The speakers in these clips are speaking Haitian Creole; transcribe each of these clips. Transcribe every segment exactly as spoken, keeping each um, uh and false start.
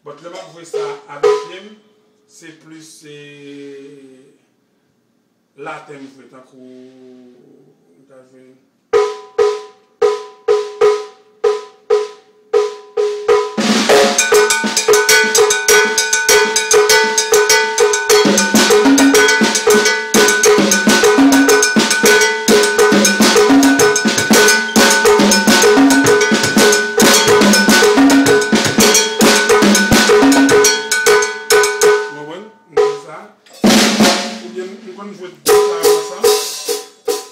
But lè m ap jwe sa avèk pye m, se plis, se laten m jwe, tankou m ka jwe. Ou konprann? M fè sa. Oubyen m konn jwe gita ansanm.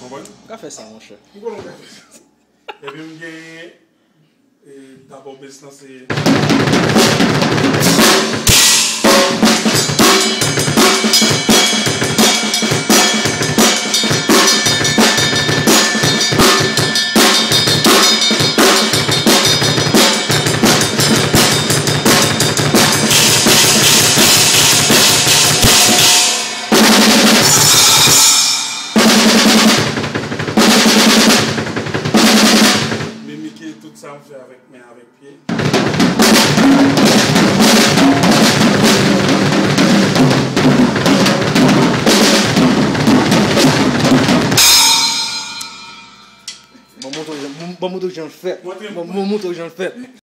Konprann? Ou ka fè sa, monchè. M konnen ou ka fè sa. Epi m genyen, e, double bass lan, se mimike tout sa m fè avèk men, avèk pye. Ban m montre w jan, ban m montre w jan l fèt. Montre m. Ban m montre w jan l fèt.